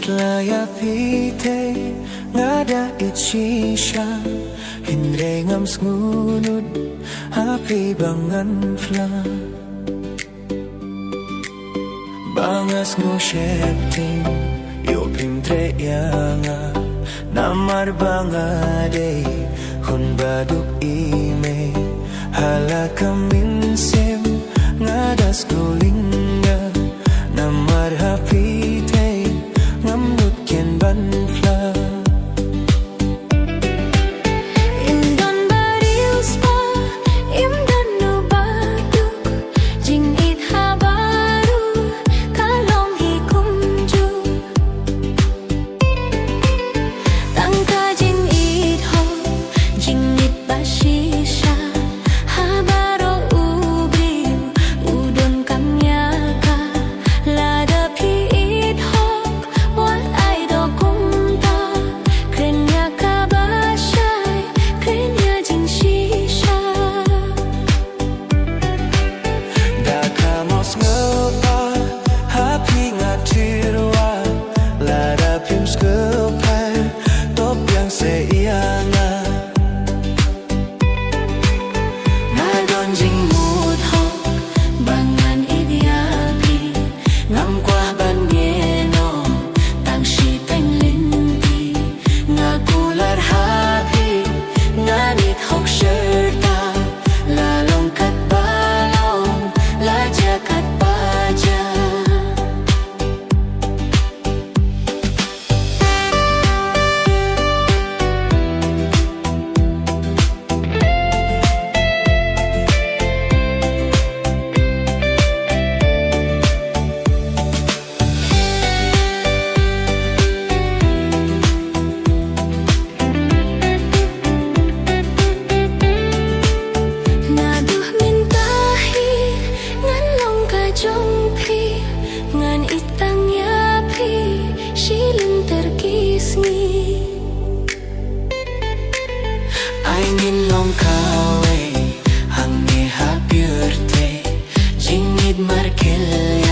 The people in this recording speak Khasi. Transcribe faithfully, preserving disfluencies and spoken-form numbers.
Phi la ïa phi te nga da ïeit shisha, hynrei ngam sngewnud ha phi ba ngan phla. Ba nga sngew sheptieng, ïoh phim treh ïa nga. Namar ba nga dei hun ba duk i mei. Ha la ka mynsiem nga da sngewlyngngoh. Namar ha phi te ngam nud keiñ ban phla. Im don ba riewspah, im don uba duk, jingïeit ha baroh ka long hi kumjuh. Tang ka jingïeit hok, jingïeit ba shisha ha baroh u briew u donkam ïa ka. Lada phi ïeit hok, wat ai da kumta. Kren ïa kaba shai, kren ïa jingshisha. Da ka mut sngewbha ha phi nga tyrwa, lada phim sngewbha to biang seh ïa nga. Nga don jingmut hok ba ngan ïeit ïa phi. Ngam kwah ban ngeit noh tang shiteng lynti. Nga kular ha phi, ngan ïeit hok shirta. La long katba long, la jia katba jia. Naduh mynta hi ngan long ka jong phi, ngan ïeit tang ïa phi shi lynter ki sngi. Ai ngin long kawei hangne ha pyrthei, jingïeit markylliang